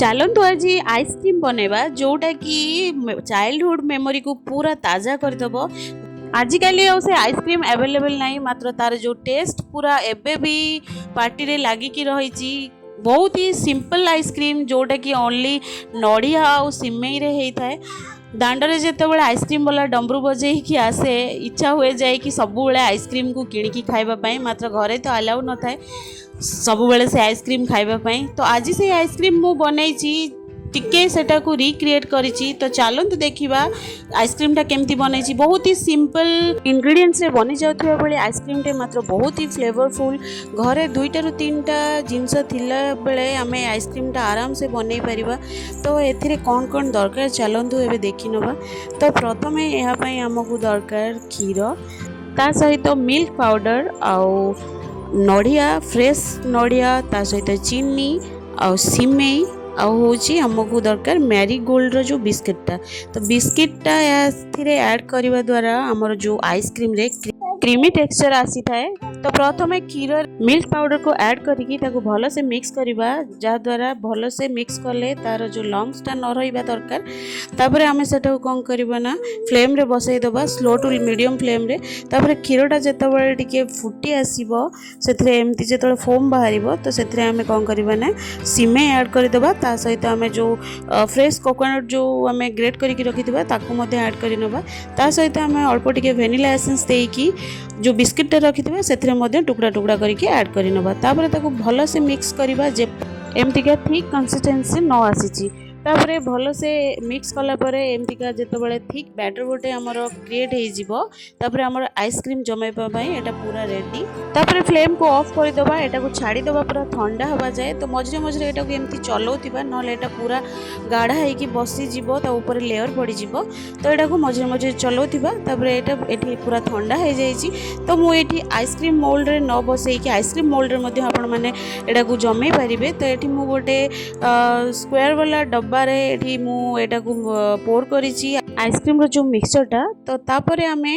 ଚାଲନ୍ତୁ, ଆଜି ଆଇସ୍କ୍ରିମ୍ ବନେଇବା, ଯେଉଁଟାକି ଚାଇଲ୍ଡହୁଡ଼ ମେମୋରିକୁ ପୁରା ତାଜା କରିଦେବ। ଆଜିକାଲି ଆଉ ସେ ଆଇସ୍କ୍ରିମ୍ ଆଭେଲେବଲ୍ ନାହିଁ, ମାତ୍ର ତାର ଯେଉଁ ଟେଷ୍ଟ ପୁରା ଏବେ ବି ପାଟିରେ ଲାଗିକି ରହିଛି। ବହୁତ ହି ସିମ୍ପଲ୍ ଆଇସ୍କ୍ରିମ୍, ଯେଉଁଟାକି ଓନ୍ଲି ନଡ଼ିଆ ଆଉ ସିମେଇରେ ହେଇଥାଏ। ଦାଣ୍ଡରେ ଯେତେବେଳେ ଆଇସ୍କ୍ରିମ୍ ବାଲା ଡମ୍ବରୁ ବଜେଇକି ଆସେ, ଇଚ୍ଛା ହୁଏ ଯାଇକି ସବୁବେଳେ ଆଇସ୍କ୍ରିମ୍କୁ କିଣିକି ଖାଇବା ପାଇଁ। ମାତ୍ର ଘରେ ତ ଆଲାଉ ନଥାଏ ସବୁବେଳେ ସେ ଆଇସ୍କ୍ରିମ୍ ଖାଇବା ପାଇଁ। ତ ଆଜି ସେଇ ଆଇସ୍କ୍ରିମ୍ ମୁଁ ବନେଇଛି, ଟିକେ ସେଟାକୁ ରିକ୍ରିଏଟ୍ କରିଛି। ତ ଚାଲନ୍ତୁ ଦେଖିବା ଆଇସ୍କ୍ରିମ୍ଟା କେମିତି ବନେଇଛି। ବହୁତ ହି ସିମ୍ପଲ୍ ଇନଗ୍ରିଡ଼ିଏଣ୍ଟସରେ ବନିଯାଉଥିବା ଭଳି ଆଇସ୍କ୍ରିମ୍ଟେ, ମାତ୍ର ବହୁତ ହି ଫ୍ଲେଭରଫୁଲ୍। ଘରେ ଦୁଇଟାରୁ ତିନିଟା ଜିନିଷ ଥିଲା ବେଳେ ଆମେ ଆଇସ୍କ୍ରିମ୍ଟା ଆରାମସେ ବନେଇ ପାରିବା। ତ ଏଥିରେ କ'ଣ କ'ଣ ଦରକାର, ଚାଲନ୍ତୁ ଏବେ ଦେଖିନେବା। ତ ପ୍ରଥମେ ଏହା ପାଇଁ ଆମକୁ ଦରକାର କ୍ଷୀର, ତା ସହିତ ମିଲ୍କ ପାଉଡ଼ର ଆଉ ନଡ଼ିଆ, ଫ୍ରେଶ୍ ନଡ଼ିଆ, ତା ସହିତ ଚିନି ଆଉ ସିମେଇ, ଆଉ ହେଉଛି ଆମକୁ ଦରକାର ମ୍ୟାରିଗୋଲ୍ଡର ଯେଉଁ ବିସ୍କିଟ୍ଟା। ତ ବିସ୍କିଟ୍ଟା ଏଥିରେ ଆଡ଼୍ କରିବା ଦ୍ୱାରା ଆମର ଯେଉଁ ଆଇସ୍କ୍ରିମ୍ରେ କ୍ରିମି ଟେକ୍ସଚର୍ ଆସିଥାଏ। ତ ପ୍ରଥମେ କ୍ଷୀର, ମିଲ୍କ ପାଉଡ଼ରକୁ ଆଡ଼୍ କରିକି ତାକୁ ଭଲସେ ମିକ୍ସ କରିବା, ଯାହାଦ୍ୱାରା ଭଲସେ ମିକ୍ସ କଲେ ତାର ଯେଉଁ ଲମ୍ସଟା ନ ରହିବା ଦରକାର। ତାପରେ ଆମେ ସେଟାକୁ କ'ଣ କରିବା ନା ଫ୍ଲେମ୍ରେ ବସେଇଦେବା, ସ୍ଲୋ ଟୁ ମିଡ଼ିୟମ୍ ଫ୍ଲେମ୍ରେ। ତାପରେ କ୍ଷୀରଟା ଯେତେବେଳେ ଟିକେ ଫୁଟି ଆସିବ, ସେଥିରେ ଏମିତି ଯେତେବେଳେ ଫୋମ୍ ବାହାରିବ, ତ ସେଥିରେ ଆମେ କ'ଣ କରିବା ନା ସିମେଇ ଆଡ଼୍ କରିଦେବା। ତା ସହିତ ଆମେ ଯେଉଁ ଫ୍ରେଶ୍ କୋକୋନଟ୍ ଯେଉଁ ଆମେ ଗ୍ରେଟ୍ କରିକି ରଖିଥିବା, ତାକୁ ମଧ୍ୟ ଆଡ଼୍ କରିନେବା। ତା ସହିତ ଆମେ ଅଳ୍ପ ଟିକେ ଭ୍ୟାନିଲା ଏସେନ୍ସ ଦେଇକି ଯେଉଁ ବିସ୍କିଟ୍ଟା ରଖିଥିବା, ସେଥିରେ ମଧ୍ୟ ଟୁକୁଡ଼ା ଟୁକୁଡ଼ା କରିକି ଆଡ଼୍ କରିନେବା। ତାପରେ ତାକୁ ଭଲସେ ମିକ୍ସ କରିବା, ଯେ ଏମିତିକା ଥିକ୍ କନସିଷ୍ଟେନ୍ସି ନ ଆସିଛି। ତାପରେ ଭଲସେ ମିକ୍ସ କଲା ପରେ ଏମିତିକା ଯେତେବେଳେ ଥିକ୍ ବ୍ୟାଟର୍ ଗୋଟେ ଆମର କ୍ରିଏଟ୍ ହେଇଯିବ, ତାପରେ ଆମର ଆଇସ୍କ୍ରିମ୍ ଜମାଇବା ପାଇଁ ଏଇଟା ପୁରା ରେଡ଼ି। ତାପରେ ଫ୍ଲେମ୍କୁ ଅଫ୍ କରିଦେବା, ଏଟାକୁ ଛାଡ଼ିଦେବା ପୁରା ଥଣ୍ଡା ହେବା ଯାଏ। ତ ମଝିରେ ମଝିରେ ଏଟାକୁ ଏମିତି ଚଲାଉଥିବା, ନହେଲେ ଏଇଟା ପୁରା ଗାଢ଼ା ହେଇକି ବସିଯିବ, ତା ଉପରେ ଲେୟର୍ ପଡ଼ିଯିବ। ତ ଏଟାକୁ ମଝିରେ ମଝିରେ ଚଲାଉଥିବା। ତାପରେ ଏଇଟା ଏଠି ପୁରା ଥଣ୍ଡା ହେଇଯାଇଛି। ତ ମୁଁ ଏଇଠି ଆଇସ୍କ୍ରିମ୍ ମୋଲ୍ଡରେ ନ ବସେଇକି, ଆଇସ୍କ୍ରିମ୍ ମୋଲ୍ଡରେ ମଧ୍ୟ ଆପଣମାନେ ଏଟାକୁ ଜମେଇ ପାରିବେ। ତ ଏଠି ମୁଁ ଗୋଟେ ସ୍କୋୟାର ବାଲା ଡବାରେ ଏଠି ମୁଁ ଏଟାକୁ ପୋର୍ କରିଛି, ଆଇସ୍କ୍ରିମ୍ର ଯେଉଁ ମିକ୍ସଚରଟା। ତ ତାପରେ ଆମେ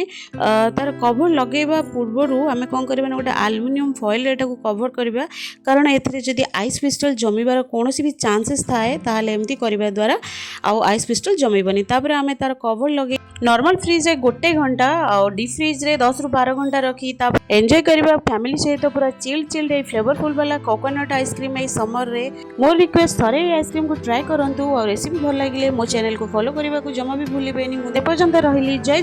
ତାର କଭର୍ ଲଗେଇବା ପୂର୍ବରୁ ଆମେ କ'ଣ କରିବା ନା ଗୋଟେ ଆଲୁମିନିୟମ୍ ଫଏଲ୍ ଏଟାକୁ କଭର୍ କରିବା, କାରଣ ଏଥିରେ ଯଦି ଆଇସ୍ କ୍ରିଷ୍ଟାଲ୍ ଜମିବାର କୌଣସି ବି ଚାନ୍ସେସ୍ ଥାଏ, ତାହେଲେ ଏମିତି କରିବା ଦ୍ୱାରା ଆଉ ଆଇସ୍ କ୍ରିଷ୍ଟାଲ୍ ଜମିବନି। ତାପରେ ଆମେ ତାର କଭର୍ ଲଗେଇ ନର୍ମାଲ୍ ଫ୍ରିଜ୍ରେ ଗୋଟେ ଘଣ୍ଟା ଆଉ ଡିପ୍ ଫ୍ରିଜ୍ରେ 10ରୁ 12 ଘଣ୍ଟା ରଖି ତା ଏନ୍ଜୟ କରିବା ଫ୍ୟାମିଲି ସହିତ ପୁରା ଚିଲ୍ଡ ଚିଲ୍ଡ ଏଇ ଫ୍ଲେଭରଫୁଲ୍ ବାଲା କୋକୋନଟ୍ ଆଇସ୍କ୍ରିମ୍ ଏଇ ସମରରେ। ମୋର ରିକ୍ୱେଷ୍ଟ, ଥରେ ଏଇ ଆଇସ୍କ୍ରିମ୍କୁ ଟ୍ରାଏ କରନ୍ତୁ ଆଉ ରେସିପି ଭଲ ଲାଗିଲେ ମୋ ଚ୍ୟାନେଲକୁ ଫଲୋ କରିବାକୁ ଜମା ବି ଭୁଲିବେନି। ମୁଁ ଏପର୍ଯ୍ୟନ୍ତ ରହିଲି, ଜୟ